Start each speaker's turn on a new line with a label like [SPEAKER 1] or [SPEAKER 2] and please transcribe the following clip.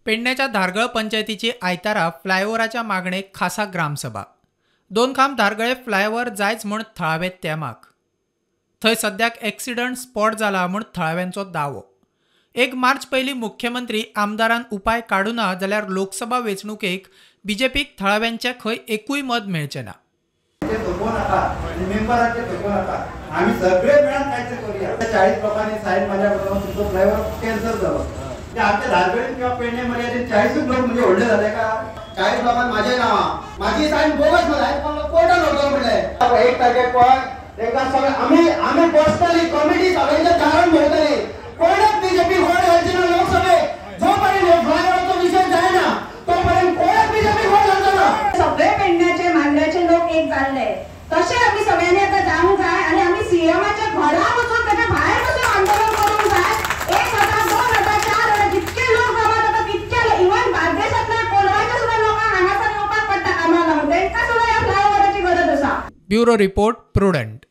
[SPEAKER 1] पेडण्याच्या धारगळ पंचायतीची आयतारा फ्लायओव्हराच्या मागणेक खासा ग्रामसभा. दोन खांब धारगळे फ्लायओव्हर जायच म्हूण थळावे तेमाक. थंय सद्याक एक्सिडंट स्पॉट जाला म्हूण थळाव्यांचो दावो. 1 मार्च पयलीं मुख्यमंत्री आमदारान उपाय काडूना जाल्यार लोकसभा वेंचणुकेक बीजेपीक थळाव्यांचे खंय एकूय मत मेळचें ना.
[SPEAKER 2] आमी सगळे मेळून काहीतरी करूया. 40 लोकांनी सायन मारल्या बरोबर तुमचो फ्लायओव्हर कॅन्सल जालो. आमच्या धारगळे किंवा पेडणे मर्यादेत 40 लोक म्हणजे व्हडले जाले का?
[SPEAKER 3] 40 लोकांनी माझे नांव माझी सायन बोगस म्हणलें, कोर्टान व्हरतलो म्हणलें. 1 तारखेक पळय तांकां सगळे आमी आमी पर्सनली कमिटी सगळ्यांच्या दारान भरतली. कोणच बीजेपी वोट घालची ना लोकसभेक. जो पर्यंत फ्लायओव्हराचो विशय जायना तो पर्यंत कोणच बीजेपी वोट घालचो ना.
[SPEAKER 4] सगळे पेडण्याचे मांद्र्याचे लोक एक जाल्ले तशें आमी सगळ्यांनी आतां जावंक जाय आनी आमी सीएमाच्या घरा वचून ताच्या भायर वचून आंदोलन करूंक जाय. 1000, 2000, 4000 जितके लोक जमा जाता तितके इवन बार्देसांतल्या कोलवाच्या सुद्दां लोकांक हांगासर येवपाक पडटा कामाक लागून, तांकां सुद्दां ह्या फ्लायओव्हराची गरज आसा.
[SPEAKER 1] Bureau report, Prudent.